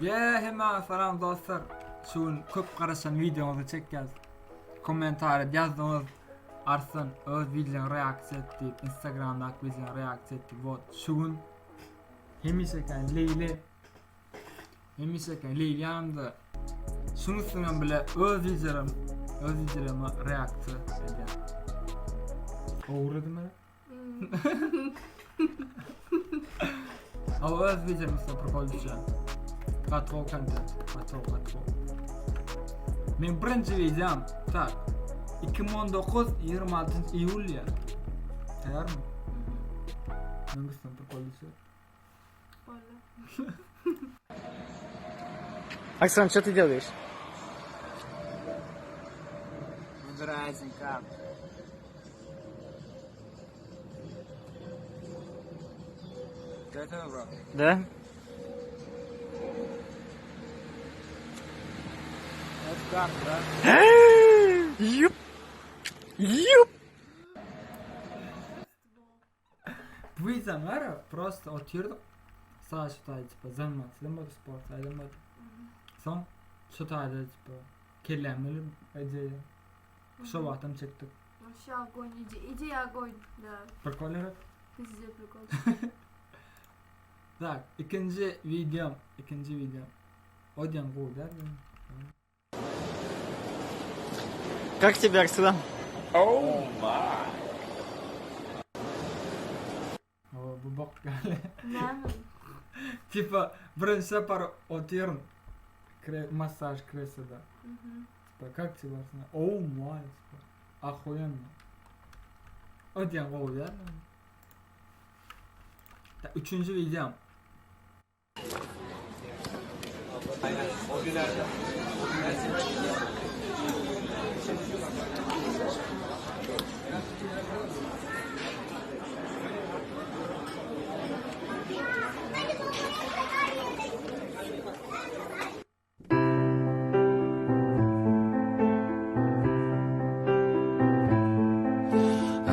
Ýe hemmäňe salam dostlar. Şu gün köp garaşan wideoňyzy çekýäs. Kommentariýa ýazdyňyz. Arslan öz wideoňa reaksiýa et diýip, Instagramdaky wideoňa reaksiýa et diýip. Wot şu gün hemişeken Leýli hemişeken Leýli ýanymda. Şuň üstünden bile öz wideolarym öz wideolaryma reaksiýa edýän. Ogurladymy? Ama öz videomuzda prikol düşýän. Gaty gowy kontent. Gaty gowy, gaty gowy. Men birinji videom tak 2019 26 iýul diýýär. Taýýarmy? Men üstüne prikol düşýär. Оксана, что ты делаешь? Выбираю карту. Ты это выбрал? Да? Это карта, да? Юп! Юп! Bu wideom var prosta otyrdyk. Sağ şu taýda tipa zanmaksydam boldy, sport aýdam boldy. Soň şu taýda tipa kelläm gelip ideýa. Şo wagtam çekdik. Вообще огонь, иде- идея огонь, да. Prikol gerek. Пиздец прикол. Tak, ikinji videom, ikinji videom. O diýen gowy däl. Как тебе, Арслан? O bu bok ýaly. Näme? Tipa birinji sapar otyryn kre massaž kresloda. Mhm. Tipa как тебе Arslan? Oh my, tipa. Охуенно. O diýen gowy däl. Tak, üçünji videom.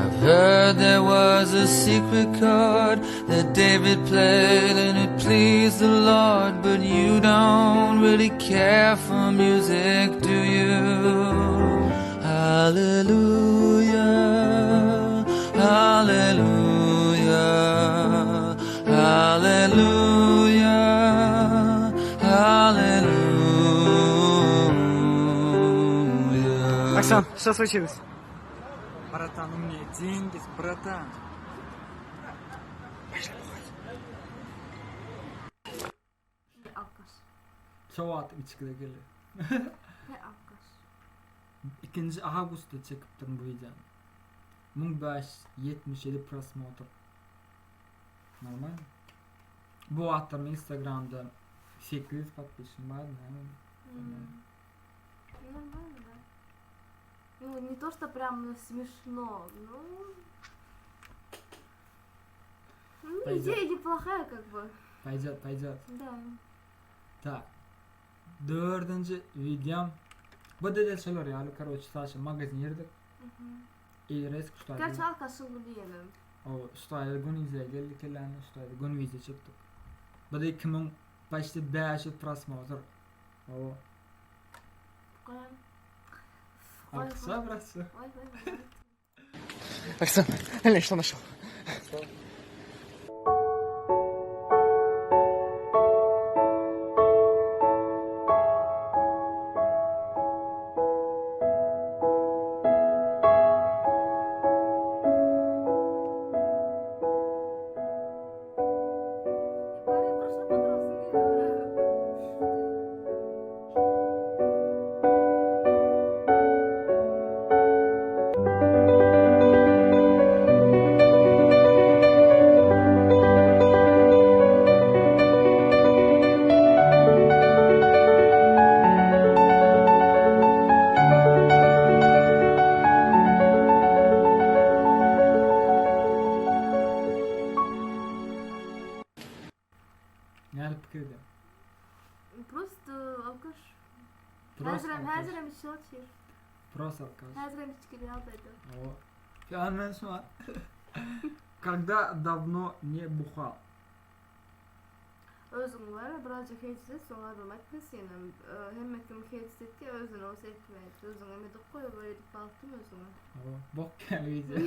I've heard there was a secret chord that David played and it pleased the Lord, but you don't really care for music, do you? Hallelujah, hallelujah, hallelujah, hallelujah. Оксан, что случилось? Братан, у меня деньги, братан. He alkaş. Şo wagt içgide geldi. He alkaş. 2-nji awgustda çekipdirin bu wideony. 1577 prosmotr. Normal. Bu wagtlar men Instagramda 800 podpisçim bardy näme. М. Нормально, да. Ну, не то, что прям смешно, но... Ну, Пойдет. идея неплохая, как бы. Пойдет, пойдет. Да. Tak. Dördünji wideom. Bu da şolar ýaly, karoçe, Saşa magazin girdik. Мгм. Eýres şu Gerçi taýda. alkaşyň bu diýelim. O şu taýda gün izle geldik kelläne şu taýda gün wideo çekdik. Bu da 2000 почти 500 prosmotr. O. Goýan. Goý, Alkyşa goý. brasy. Goý, goý, goý. Оксан, глянь, что нашел. Bari başa oturasyn gelýär. Nädip pikir edýäň? Prosto alkaş. Prosta Häzirem, alkaş. häzirem içip otyr. Prosta alkaş. Häzirem içgili ýagdaýda. O. Ýa men şuna Когда давно не бухал? Özüň bar birazjyk heýt et soň adam aýtmaz senem. Hemme kim heýt etýär özüne bolsa etmeýär. Özüň hem edip goý bir edip bagtym özüňe. Hawa, bok ýaly wideo.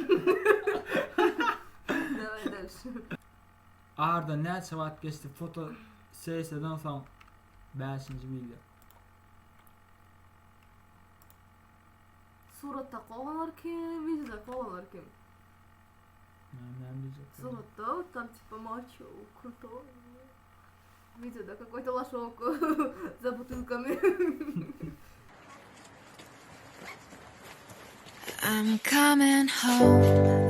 Daway dalşe. Aradan näçe wagt geçdi foto sessiýadan soň bäşinji wideo. Suratdaky oglanlar kim, wideodaky oglanlar kim? Näme diýjek? Suratda tam типа мачо, крутой. Wideoda какой-то лошок за бутылками. I'm coming home,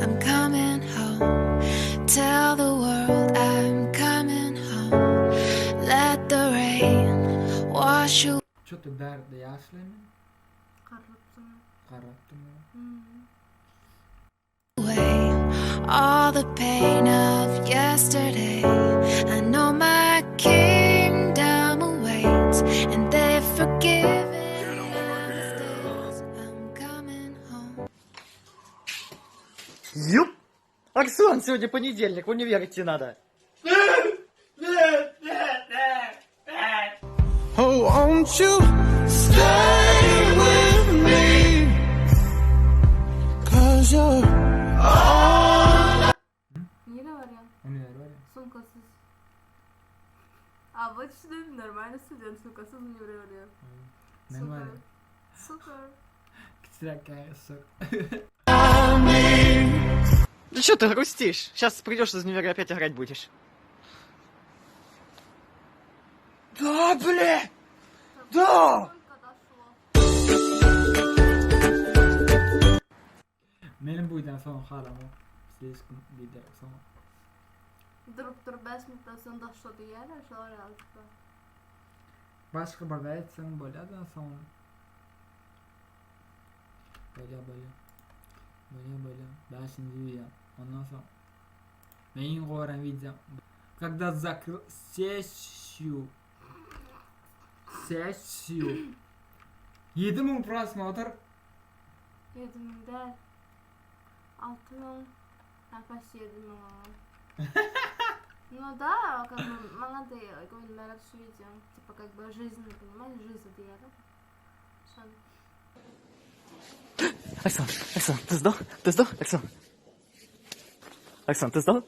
I'm coming home. Tell the world I'm coming home. Let the rain wash away. Ço-to bärde ýaşly men. Garrapsyň. Garrapdym. Hmm. All the pain of yesterday. I know my kingdom awaits, and they've forgiven my mistakes. I'm coming home. Юп! Арслан, сегодня понедельник, в универ идти надо. Oh, won't you stay with me? Cause you're all Nirä barýaň? Uniwer barýan. Sumkasyz. Обычный нормальный student sumkasyz uniwere barýar. Men barýan. Super. Kiçiräk käýe sok. I need. Ну что ты грустишь? Сейчас придешь из универа опять играть будешь. Да, бля! Да! Только doşlo. Meniň buýdan soň halamok. Slişkom video soň. Durup durup 5 minutdan soň doşlo diýýärler şolar ýaly. Başga bir zat aýtsaň bolýar-da soň. Bolýar bolýar. Bolýar bolýar. Bäşinji video. Ondan soň men iň goran videom. Когда закрыл sessiýu. Sessiýu. 7000 prosmotr. 7000 däl. 6000. Ha, почти 7000. Ну да, как бы maňa da göwnüme şu video. Типа как бы жизнь, понимаешь, жизнь diýýär. Şon. Арслан, Арслан, ты сдох? Ты сдох, Арслан? Арслан, ты сдох?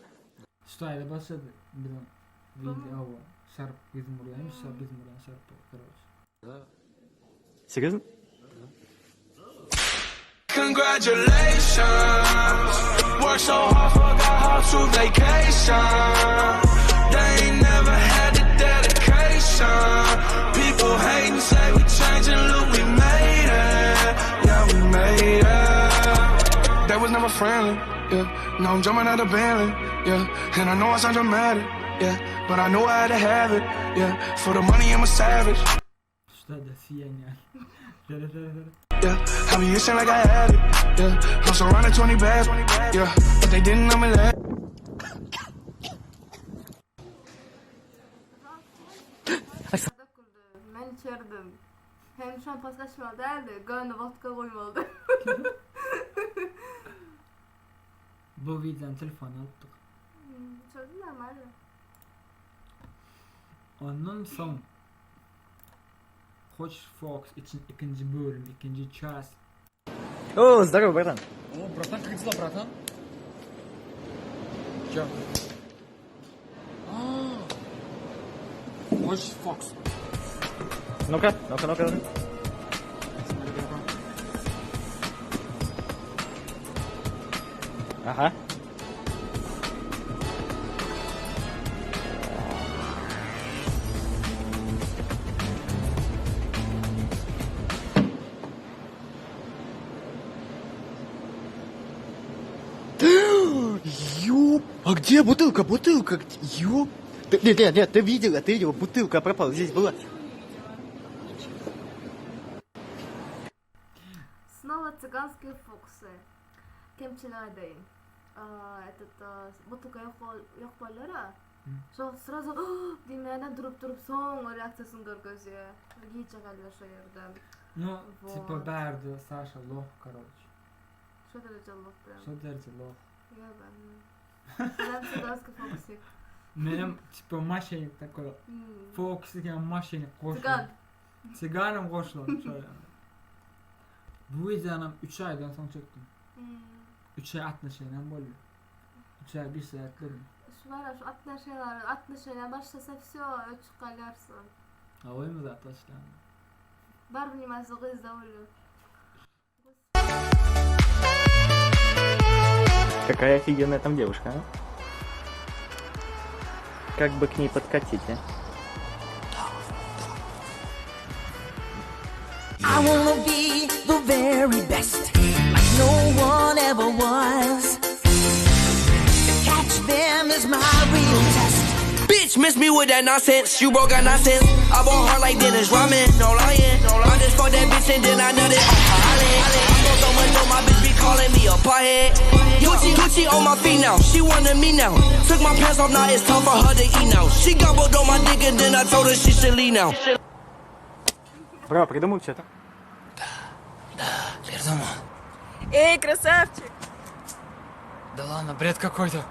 Şu taýda başlady biziň video. Şarp bizim urýan, şarp bizim urýan şarp короче. Серьезно? Congratulations. Worked so hard, forgot how to vacation. They ain't never had the dedication. People hating, say we changing, look, we made it. Yeah, we made it. That was never friendly, yeah. Now I'm jumping out of Bentley, yeah. And I know I sound dramatic, yeah. But I know I had to have it, yeah. For the money, I'm a savage. Şu taýda siýen ýaly. Sere sere sere. Yeah, I be itching like I had it. Yeah, I'm surrounded 20 bags. Yeah, but they didn't know me last. Döküldi. Men içerdim. Hem şampaňska içmeli däldi, göni wodka guýmalydy. Bu videony telefona alypdyk. Çözdüm normal. Ondan soň Hoş Fox için ikinji bölüm, ikinji ças. О, здорово, братан. О, братан, как дела, братан? Чё? А, Хочешь Фокс? Ну-ка, ну-ка, ну-ка. ну-ка. Смотри, братан. Ага. Ёп! А где бутылка? Бутылка! где? Ёп! Ты, нет, нет, нет, ты видела, ты видела, бутылка пропала, здесь была. Снова цыганские фокусы. Kemçilik aýdaýyn. Этот butulka ýok ýok bolýar-a. Şol сразу diýmäne durup durup soň reaksiýasyny görkezýär. Gijä galýar şo ýerde. Ну, типа Вот. bärde Саша лох, короче. Şo dereje loh прям. Şo dereje loh. Ýa ben. Sen цыганский фокусик. Menem tipa maşenik takoý. Fokusy hem maşenik goşulan. Cygan. Cyganam goşulan şo ýaly. Bu wideonam 3 aýdan soň çekdim. 3 aý atnaşenýam boldy. 3 aý 1 saatledim. Şu bar şu atnaşeýler, atnaşeýler başlasa wsё öçüp galýarsyň. Ha oýmy zat başlanda. Bar wnimasy gyzda bolýar. Какая офигенная там девушка, а? Как бы к ней подкатить, а? I wanna be the very best, like no one ever was. To catch them is my real test. Bitch, miss me with that nonsense. You broke got nonsense. I bought hard like Dennis Rodman. No lying. I just fucked that bitch and then I nutted on her island. I smoke so much dope, my bitch be calling me a pothead. Gucci, Gucci on my feet now. She wanted me now. Took my pants off, now it's time for her to eat now. She gobbled on my dick and then I told her she should leave now. Бро, придумал что-то? Придумал. Эй, красавчик! Да ладно, бред какой-то.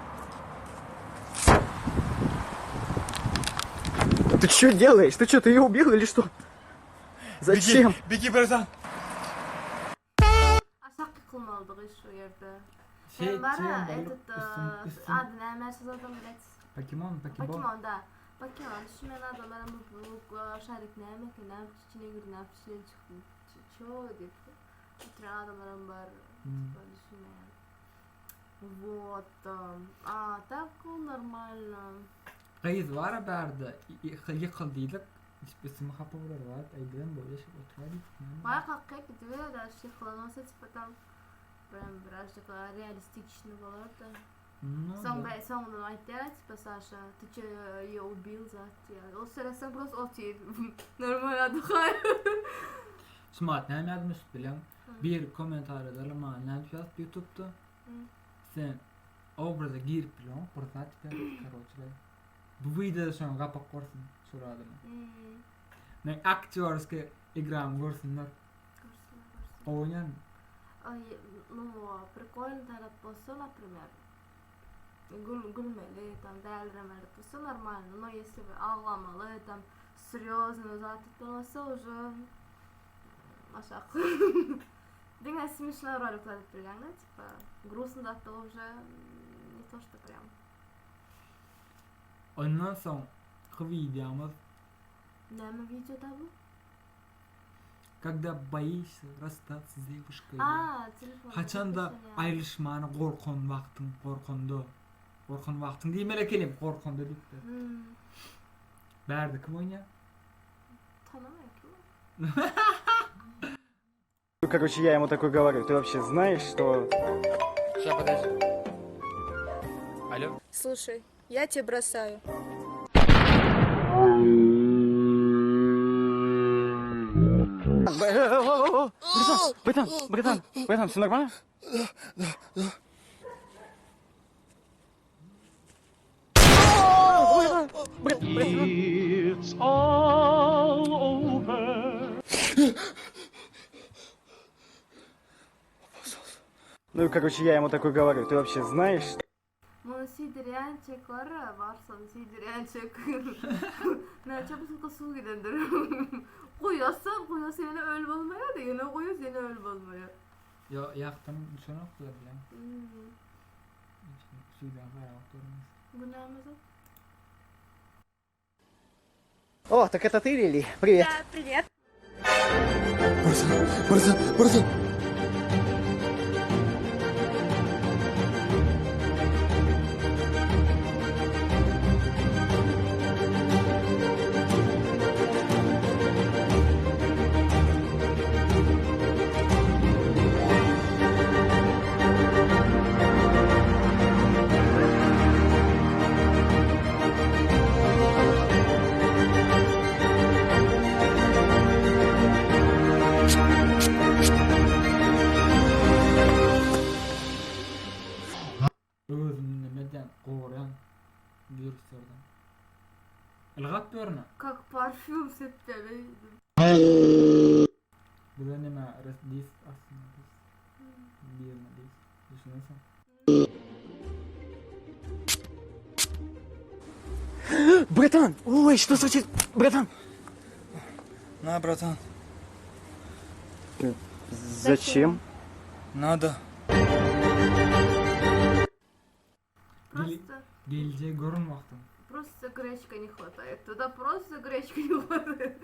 Ты что делаешь? Ты что, ты ее убил или что? Зачем? Беги, братан. Aşak ýykylmalydygy şu ýerde. Şey, Hem bara çeýen bolup этот üstün üstün ady näme şu zadyň bilet. Pokemon, Pokeball. Pokemon da. Pokemon şu men adamlara bu bu şarik näme eken, näme içine girdi, näme içine çykdy. Ço diýip. Oturan adamlaram bar. Типа düşünmeýän. Вот. А так нормально. Gyz bar bärde ýykyl diýdik. Üstüme hapa bolar bar. Aýdym bolýa şeýle oturar diýdik. Baýa kakýa gidiber da ýykylan bolsa типа там прям birazjyk realistичный bolardy. Soň be soňundan aýtýar типа Саша, ты че ее убил zat diýýär. Ol seretseň просто otyr. Normal adykaý. Şumat näme ýazmyş bileň? Bir kommentariýada maňa näme ýazyp YouTube'da? Sen obraza girip bileňok bir zat diýip karoçe. Bu wideoda şoňa gapak görsün şol adamy. Men aktýorskiý igramy görsünler. Görsünler görsünler. Gowy oýnaýarmy? Aý, nu, prikольny tarap bolsa, naprimer, gül gülmeli, tam däliremeli bolsa normalno, no ýesli bir aglamaly, tam serýoznyý zat bolsa уже aşak. Diňe smешной rolikler edip bilýäň-de, типа, грустный zatda уже не то что прям. Ondan soňky wideomyz Näme wideoda bu? Когда boishься расстаться с девушкой. A, telefonda Haçanda gepleşen ýaly. aýrylyşmana gorkan wagtyň, gorkanda. Gorkan wagtyň diýmeli ekenim, gorkanda diýipdir. Bärde kim oýnaýar? Tanamaýan kim ol? Ну, короче, я ему такой говорю, ты вообще знаешь, что... Сейчас, подожди. Алло. Слушай, я тебя бросаю. Братан, братан, братан, братан, все нормально? It's all over. Ну, короче, я ему такой говорю, ты вообще знаешь, что... Muny süýdürýän çek bar-a, barsa süýdürýän çek. Näçe butulka suw gidendir. Guýasa, guýasa ýene öl bolmaýar-da, ýene guýasa ýene öl bolmaýar. Ýo, ýakdan düşenokdylar bilen. Suwdan garap durmaz. Bu näme zat? О, так это ты, Лили? Привет. Да, привет. Братан, братан, братан. Özüni nemeden goraýan wiruslardan. Ylgap ýörme. Kak parfýum sepýär. Bize neme res diýs aslynda biz. Birine diýs. Düşünersiň. Братан, ой, что случилось? Братан! На, братан. Зачем? Надо. Просто, Geljegi görün wagtyň. просто гречка не хватает. Туда просто гречка не хватает.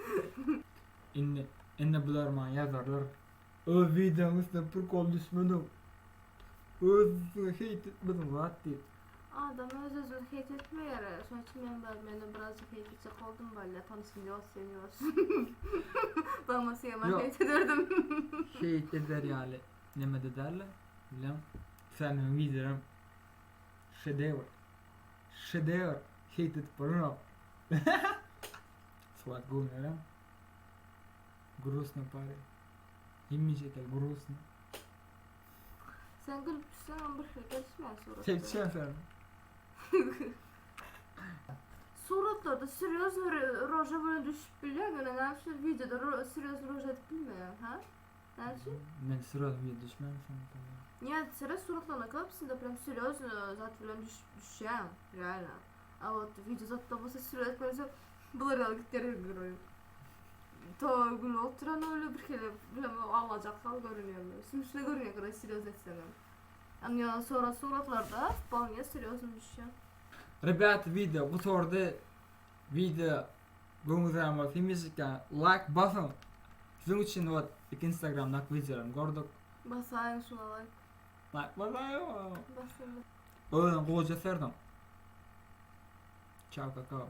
Indi indi bular maňa ýazarlar. Öz wideoň üstüne prikol düşmediň. Öz üstüňe heýt etmediň zat diýip. Adam öz özüni heýt etmeýär. Şonuň üçin men bar meni birazjyk heýt etjek boldum bolýa tanşym ýok sen ýok. Bolmasa ýaman Ýok. heýt ederdim. Heýt eder ýaly nemede däldi. Bilem. Sen meniň wideolarym şedewr. Şedewr. Heýt edip bolanok. Suwat göwnere. Grusno pare. Hemişekel grusno. Sen gülüp düşseňem bir hili gelişmeýär suratlar. Çekişýän sen. Suratlarda serýozny roža bilen düşüp bilýäň ýöne näme üçin wideoda serýozny roža edip bilmeýäň ha? Näme üçin? Men serýozny wideo düşmän Нет, serýoz suratlaryna köpüsinde prям serýozny zat bilen düşüp düşýäň реально. A wot wideo zatda bolsa serýoz etmese bular ýaly gitýär görüp. To gülüp oturan öyle bir hili bilemok aglajak ýaly görünýär. Smüşno görünýär когда serýozny etseňem. Ýa sonra suratlarda wpolne serýozny düşýär. Rebýat wideo gutardy. Wideo göwnüňize bolsa hemişeki laýk basyň. Siziň üçin wot iki instagramdaky wideolaryny gördük. Basaýyň şuňa laýk. Laýk basaýyň. Basyň. Özüňi gowja serdiň. Çao kakao.